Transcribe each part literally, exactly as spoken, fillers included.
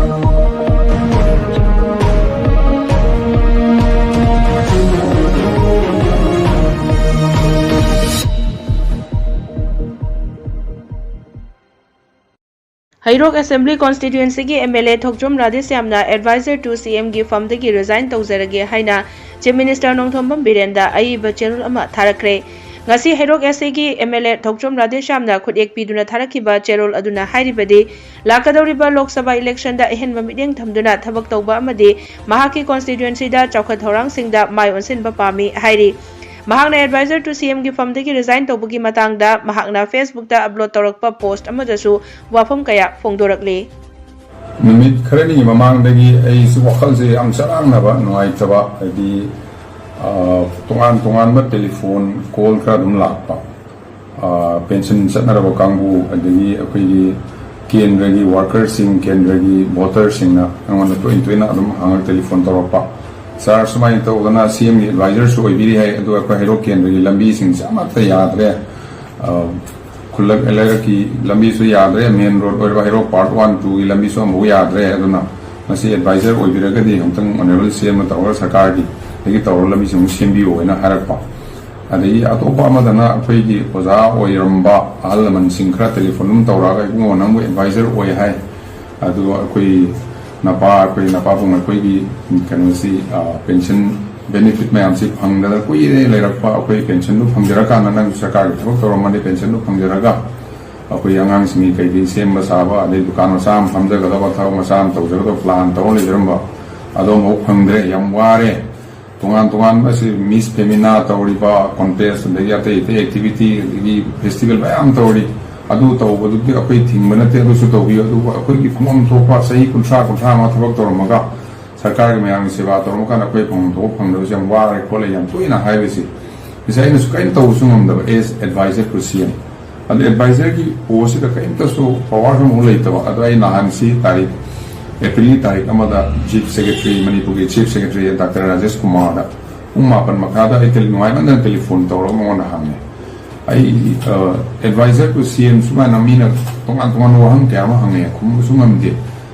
Heirok Assembly Constituencyꯒꯤ MLA Thokchom ꯔꯥꯙꯦꯁ꯭ꯌꯥꯝꯅ Advisor to CMꯒꯤ ꯐꯝꯗꯒꯤ resign ꯇꯧꯖꯔꯒꯦ ꯍꯥꯏꯅ Chief Minister Nongthombam ꯕꯤꯔꯦꯟꯗ ꯑꯏꯕ ꯆꯦꯔꯣꯜ ꯑꯃ ꯊꯥꯔꯛꯈ꯭ꯔꯦ꯫ ꯉꯁꯤ ꯍꯩꯔꯣꯛ SAꯒꯤ MLA ꯊꯣꯛꯆꯣꯝ ꯔꯥꯙꯦꯁ꯭ꯌꯥꯝꯅ ꯈꯨꯠꯌꯦꯛ ꯄꯤꯗꯨꯅ ꯊꯥꯔꯛꯈꯤꯕ ꯆꯦꯔꯣꯜ ꯑꯗꯨꯅ ꯍꯥꯏꯔꯤꯕꯗꯤ, ꯂꯥꯛꯀꯗꯧꯔꯤꯕ ꯂꯣꯛ ꯁꯚꯥ electionꯗ ꯑꯍꯦꯟꯕ ꯃꯤꯠꯌꯦꯡ ꯊꯝꯗꯨꯅ ꯊꯕꯛ ꯇꯧꯕ ꯑꯃꯗꯤ ꯃꯍꯥꯛꯀꯤ constituencyꯗ ꯆꯥꯎꯈꯠ ꯊꯧꯔꯥꯡꯁꯤꯡꯗ ꯃꯥꯏ ꯑꯣꯟꯁꯤꯟꯕ ꯄꯥꯝꯃꯤ ꯍꯥꯏꯔꯤ꯫ ꯃꯍꯥꯛꯅ Advisor to CMꯒꯤ ꯐꯝꯗꯒꯤ resign ꯇꯧꯕꯒꯤ ꯃꯇꯥꯡꯗ ꯃꯍꯥꯛꯅ Facebookꯇ upload ꯇꯧꯔꯛꯄ post ꯑꯃꯗꯁꯨ ꯋꯥꯐꯝ ꯀꯌꯥ ꯐꯣꯡꯗꯣꯔꯛꯂꯤ꯫ ꯅꯨꯃꯤꯠ ꯈꯔꯅꯤꯒꯤ ꯃꯃꯥꯡꯗꯒꯤ ꯑꯩꯁꯨ ꯋꯥꯈꯜꯁꯦ ꯌꯥꯝ ꯆꯔꯥꯡꯅꯕ, ꯅꯨꯡꯉꯥꯏꯇꯕ, ꯍꯥꯏꯗꯤ, ꯑ, ꯇꯣꯉꯥꯟ ꯇꯣꯉꯥꯟꯕ telephone call ꯈꯔ ꯑꯗꯨꯝ ꯂꯥꯛꯄ, ꯑ, pension ꯆꯠꯅꯔꯕ ꯀꯥꯡꯕꯨ, ꯑꯗꯒꯤ ꯑꯩꯈꯣꯏꯒꯤ ꯀꯦꯟꯗ꯭ꯔꯒꯤ workerꯁꯤꯡ, ꯀꯦꯟꯗ꯭ꯔꯒꯤ voterꯁꯤꯡꯅ ꯑꯩꯉꯣꯟꯗ ꯇꯣꯏꯅ ꯇꯣꯏꯅ ꯑꯗꯨꯝ ꯍꯪꯉꯒ telephone ꯇꯧꯔꯛꯄ, "Sir, ꯁꯨꯃꯥꯏꯅ ꯇꯧꯗꯅ CMꯒꯤ advisorꯁꯨ ꯑꯣꯏꯕꯤꯔꯤ ꯍꯥꯏ, ꯑꯗꯨꯒ ꯑꯩꯈꯣꯏ ꯍꯩꯔꯣꯛ ꯀꯦꯟꯗ꯭ꯔꯒꯤ ꯂꯝꯕꯤꯁꯤꯡꯁꯦ ꯑꯃꯠꯇ ꯌꯥꯗ꯭ꯔꯦ, ꯑ, ꯈꯨꯜꯂꯛ ꯂꯩꯔꯛꯀꯤ ꯂꯝꯕꯤꯁꯨ ꯌꯥꯗ꯭ꯔꯦ, main road ꯑꯣꯏꯔꯤꯕ ꯍꯩꯔꯣꯛ part one, twoꯒꯤ ꯂꯝꯕꯤꯁꯨ ꯑꯃꯐꯥꯎ ꯌꯥꯗ꯭ꯔꯦ, ꯑꯗꯨꯅ ꯃꯁꯤ advisor ꯑꯣꯏꯕꯤꯔꯒꯗꯤ ꯑꯃꯨꯛꯇꯪ honourable CMꯅ ꯇꯧꯔꯒ ꯁꯔꯀꯥꯔꯒꯤ ꯑꯗꯒꯤ ꯇꯧꯔꯒ ꯂꯝꯕꯤꯁꯤ ꯑꯃꯨꯛ ꯁꯦꯝꯕꯤꯌꯨ" ꯍꯥꯏꯅ ꯍꯥꯏꯔꯛꯄ꯫ ꯑꯗꯒꯤ ꯑꯇꯣꯞꯄ ꯑꯃꯗꯅ ꯑꯩꯈꯣꯏꯒꯤ ꯑꯣꯖꯥ ꯑꯣꯏꯔꯝꯕ ꯑꯍꯜ ꯂꯃꯟꯁꯤꯡ ꯈꯔ telephone ꯑꯗꯨꯝ ꯇꯧꯔꯛꯑꯒ, "ꯏꯕꯨꯡꯉꯣ, ꯅꯪꯕꯨ advisor ꯑꯣꯏ ꯍꯥꯏ, ꯑꯗꯨꯒ ꯑꯩꯈꯣꯏ ꯅꯄꯥ, ꯑꯩꯈꯣꯏ ꯅꯄꯥꯕꯨꯡ ꯑꯩꯈꯣꯏꯒꯤ ꯀꯩꯅꯣꯁꯤ, ꯑ, pension benefit ꯃꯌꯥꯝꯁꯤ ꯐꯪꯗꯅ ꯀꯨꯏꯔꯦ ꯂꯩꯔꯛꯄ, ꯑꯩꯈꯣꯏ pensionꯗꯨ ꯐꯪꯖꯔꯀꯥꯟꯗ, ꯅꯪ ꯁꯔꯀꯥꯔꯒꯤ ꯊꯕꯛ ꯇꯧꯔꯝꯃꯗꯤ pensionꯗꯨ ꯐꯪꯖꯔꯒ ꯑꯩꯈꯣꯏ ꯑꯉꯥꯡꯁꯤꯡꯒꯤ ꯀꯩꯀꯩ ꯁꯦꯝꯕ ꯁꯥꯕ, ꯑꯗꯩ ꯗꯨꯀꯥꯟ ꯃꯆꯥ ꯑꯃ ꯐꯝꯖꯒꯗꯕ, ꯊꯕꯛ ꯃꯆꯥ ꯑꯃ ꯇꯧꯖꯒꯗꯕ plan ꯇꯧꯔ ꯂꯩꯖꯔꯝꯕ, ꯑꯗꯣ ꯑꯃꯐꯥꯎ ꯐꯪꯗ꯭ꯔꯦ, ꯌꯥꯝ ꯋꯥꯔꯦ꯫ ꯇꯣꯉꯥꯟ ꯇꯣꯉꯥꯟꯕ ꯁꯤ Miss Femina ꯇꯧꯔꯤꯕ contest, ꯑꯗꯒꯤ ꯑꯇꯩ ꯑꯇꯩ activity, ꯑꯗꯒꯤ festival ꯃꯌꯥꯝ ꯇꯧꯔꯤ꯫ ꯑꯗꯨ ꯇꯧꯕꯗꯨꯗꯤ ꯑꯩꯈꯣꯏ ꯊꯤꯡꯕ ꯅꯠꯇꯦ, ꯑꯗꯨꯁꯨ ꯇꯧꯕꯤꯌꯨ꯫ ꯑꯗꯨꯕꯨ ꯑꯩꯈꯣꯏꯒꯤ ꯐꯪꯐꯝ ꯊꯣꯛꯄ ꯆꯍꯤ ꯀꯨꯟꯊ꯭ꯔꯥ, ꯀꯨꯟꯊ꯭ꯔꯥ ꯃꯉꯥ ꯊꯕꯛ ꯇꯧꯔꯝꯃꯒ ꯁꯔꯀꯥꯔꯒꯤ ꯃꯌꯥꯝꯒꯤ ꯁꯦꯕꯥ ꯇꯧꯔꯝꯃꯀꯥꯟꯗ ꯑꯩꯈꯣꯏ ꯐꯪꯐꯝ ꯊꯣꯛꯄ ꯐꯪꯗꯕꯁꯦ ꯌꯥꯝ ꯋꯥꯔꯦ ꯈꯣꯠꯂꯦ ꯌꯥꯝ ꯇꯣꯏꯅ ꯍꯥꯏꯕꯁꯦ, ꯉꯁꯥꯏ ꯑꯩꯅꯁꯨ ꯀꯔꯤꯝ ꯇꯧꯕꯁꯨ ꯉꯝꯗꯕ, as advisor to CM꯫ ꯑꯗꯨ advisorꯒꯤ postꯁꯤꯗ ꯀꯔꯤꯝꯇꯁꯨ powerꯁꯨ ꯑꯃꯨꯛ ꯂꯩꯇꯕ꯫ ꯑꯗꯣ ꯑꯩ ꯅꯍꯥꯟꯁꯤ ꯇꯥꯔꯤꯛ, Aprilꯒꯤ ꯇꯥꯔꯤꯛ ꯑꯃꯗ Chief Secretary, ꯃꯅꯤꯄꯨꯔꯒꯤ Chief Secretary Doctor ꯔꯥꯖꯦꯁ ꯀꯨꯃꯥꯔꯗ ꯄꯨꯡ ꯃꯥꯄꯟ ꯃꯈꯥꯗ ꯑꯩ ꯇꯦꯂꯤ-, ꯅꯨꯡꯉꯥꯏꯃꯟꯗꯅ telephone ꯇꯧꯔꯒ ꯃꯉꯣꯟꯗ ꯍꯪꯉꯦ꯫ ꯑꯩ, ꯑ, advisor to CM ꯁꯨꯃꯥꯏꯅ ꯃꯤꯅ ꯇꯣꯉꯥꯟ ꯇꯣꯉꯥꯟꯕ ꯋꯥꯍꯪ ꯀꯌꯥ ꯑꯃ ꯍꯪꯉꯦ, ꯈꯨꯝꯕꯁꯨ ꯉꯝꯗꯦ꯫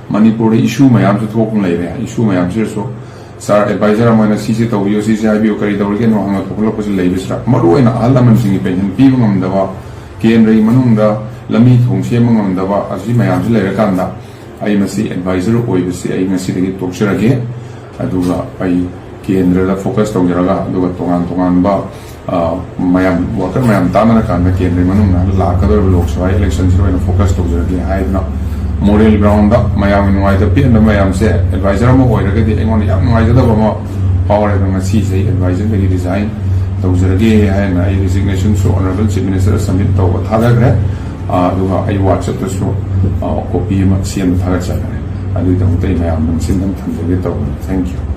ꯃꯅꯤꯄꯨꯔꯗ ꯏꯁꯨ ꯃꯌꯥꯝꯁꯨ ꯊꯣꯛꯇꯨꯅ ꯂꯩꯔꯦ꯫ ꯏꯁꯨ ꯃꯌꯥꯝꯁꯤꯗꯁꯨ ꯁꯥꯔ ꯑꯦꯗꯚꯥꯏꯖꯔ ꯑꯃ ꯑꯣꯏꯅ ꯁꯤꯁꯦ ꯇꯧꯕꯤꯌꯨ, ꯁꯤꯁꯦ ꯍꯥꯏꯕꯤꯌꯨ, ꯀꯔꯤ ꯇꯧꯔꯤꯒꯦꯅꯣ ꯍꯪꯉ ꯊꯣꯛꯂꯛꯄꯁꯨ ꯂꯩꯕꯁꯤꯗ, ꯃꯔꯨꯑꯣꯏꯅ ꯑꯍꯜ ꯂꯃꯟꯁꯤꯡꯒꯤ ꯄꯦꯟꯁꯟ ꯄꯤꯕ ꯉꯝꯗꯕ, ꯀꯦꯟꯗ꯭ꯔꯒꯤ ꯃꯅꯨꯡꯗ ꯂꯝꯕꯤ ꯊꯣꯡ ꯁꯦꯝꯕ ꯉꯝꯗꯕ, ꯑꯁꯤ ꯃꯌꯥꯝꯁꯤ ꯂꯩꯔꯀꯥꯟꯗ ꯑꯩ ꯃꯁꯤ ꯑꯦꯗꯚꯥꯏꯖꯔ ꯑꯣꯏꯕꯁꯤ ꯑꯩ ꯉꯁꯤꯗꯒꯤ ꯇꯣꯛꯆꯔꯒꯦ꯫ ꯑꯗꯨꯒ ꯑꯩ ꯀꯦꯟꯗ꯭ꯔꯗ ꯐꯣꯀꯁ ꯇꯧꯖꯔꯒ, ꯑꯗꯨꯒ ꯇꯣꯉꯥꯟ ꯇꯣꯉꯥꯟꯕ, ꯑ, ꯃꯌꯥꯝ, ꯋꯥꯀꯔ ꯃꯌꯥꯝ ꯇꯥꯟꯅꯔꯀꯥꯟꯗ ꯀꯦꯟꯗ꯭ꯔꯒꯤ ꯃꯅꯨꯡꯗ ꯂꯥꯛꯀꯗꯧꯔꯤꯕ ꯂꯣꯛ ꯁꯚꯥ ꯏꯂꯦꯛꯁꯟꯁꯤꯗ ꯑꯣꯏꯅ ꯐꯣꯀꯁ ꯇꯧꯖꯔꯒꯦ ꯍꯥꯏꯗꯨꯅ ꯃꯣꯔꯦꯜ ꯒ꯭ꯔꯥꯎꯟꯗ ꯃꯌꯥꯝꯒꯤ ꯅꯨꯡꯉꯥꯏꯇꯕ ꯄꯦꯟꯗꯕ ꯃꯌꯥꯝꯁꯦ ꯑꯦꯗꯚꯥꯏꯖꯔ ꯑꯃ ꯑꯣꯏꯔꯒꯗꯤ ꯑꯩꯉꯣꯟꯗ ꯌꯥꯝ ꯅꯨꯡꯉꯥꯏꯖꯗꯕ ꯑꯃ ꯐꯥꯎꯔꯦ꯫ ꯑꯗꯣ ꯉꯁꯤꯁꯦ ꯑꯩ ꯑꯦꯗꯚꯥꯏꯖꯔꯗꯒꯤ ꯔꯤꯖꯥꯏꯟ ꯇꯧꯖꯔꯒꯦ ꯍꯥꯏꯅ ꯑꯩ ꯔꯤꯖꯤꯒꯅꯦꯁꯟꯁꯨ ꯑꯣꯅꯔꯦꯕꯜ ꯆꯤꯐ ꯃꯤꯅꯤꯁꯇꯔꯗ ꯁꯕꯃꯤꯠ ꯇꯧꯕ ꯊꯥꯗꯈ꯭ꯔꯦ꯫ ꯑ, ꯑꯗꯨꯒ ꯑꯩ ꯋꯥꯆꯞꯇꯁꯨ, ꯑ, ꯀꯣꯄꯤ ꯑꯃ ꯁꯦꯝꯕ ꯊꯥꯒꯠꯆꯈ꯭ꯔꯦ꯫ ꯑꯗꯨꯒꯤꯗꯃꯛꯇ ꯑꯩ ꯃꯌꯥꯝꯗ ꯃꯁꯤꯝꯇꯪ ꯊꯝꯖꯒꯦ ꯇꯧꯕꯅꯤ꯫ Thank you꯫